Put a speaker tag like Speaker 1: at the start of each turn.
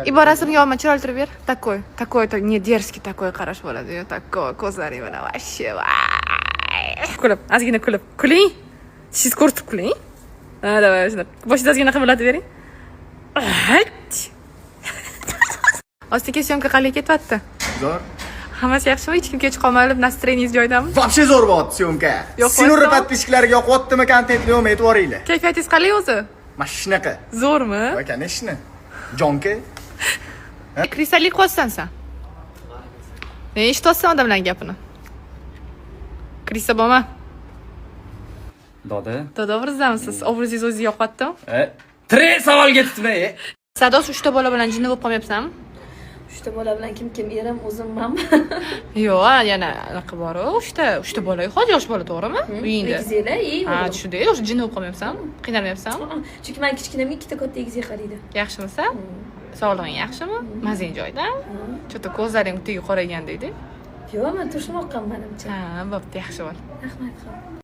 Speaker 1: Iborasini yopma, chiroyli turib ber. Такой, такой, не дерзкий такой qarash bo'ladi. Такой ko'zlaring bilan вообще, vay. Kulib, ozgina kulib. Kuling. Tishingizni ko'rsatib kuling. Ha, давай, shunday. Boshingizni ozgina qimirlatib bering. Ayt. Ostaka, съёмка qalay ketyapti?
Speaker 2: Zo'r.
Speaker 1: Hammasi yaxshimi? Hech kim kech qolmadi, настроение ngiz joyidami?
Speaker 2: Вообще zo'r bo'lyapti съёмка.
Speaker 1: Yo'q,
Speaker 2: Sinurni
Speaker 1: qo'ysin.
Speaker 2: Подписчик lariga yoqyaptimi kontent, yo'qmi, e'tiboringlar.
Speaker 1: Kayfiyatingiz qalay o'zi?
Speaker 2: Mana shunaqa.
Speaker 1: Zo'rmi?
Speaker 2: Va, конечно. Jonka.
Speaker 1: Kristallik qilyapsan san. Ne eshityapsan odamlarning gapini? Krista bo'lma.
Speaker 3: Doda.
Speaker 1: Doda, obrazdamisiz? Obrazingiz o'zingizga yoqyaptimi?
Speaker 3: E, tirik savolga tutma, e.
Speaker 1: Sados, uchta bola bilan jinni bo'lib qolmayapsanmi?
Speaker 4: Uchta bola bilan kim kim? Erim, o'zim, mam.
Speaker 1: Yo'q, yana anaqa bor, uchta bola, hozir yosh bola, to'g'rimi? Uyingda.
Speaker 4: Egizaklar, и
Speaker 1: Ha, tushundik. O'sha jinni bo'lib qolmayapsanmi? Qiynalmayapsanmi?
Speaker 4: Chunki man kichkinamga ikkita katta egizak qaraydi.
Speaker 1: Yaxshimisan? Sog'lig'ing yaxshimi? Mazang joyida? Чё-то ko'zlaring tagiga qoraygan deydi.
Speaker 4: Yo'q, man turshmoqqan, manimcha.
Speaker 1: Ha, bo'pti, yaxshi bo'l.
Speaker 4: Rahmat.